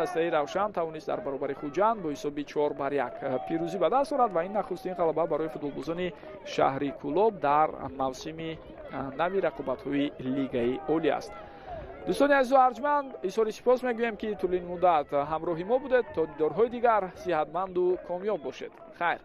Дастаи Равшан тавонист дар баробари Хуҷанд бо ҳисоби 4-1 пирӯзӣ ба даст орад ва ин нахустин ғалаба барои футболбозони шаҳри Кӯлоб дар мавсими нави рақобатҳои Лигаи Олӣ аст. Дӯстони азизу арҷманд, изҳори сипос мегӯем, ки тӯли ин муддат ҳамроҳи мо будед. То дидорҳои дигар сиҳатманду комёб бошед. Хайр.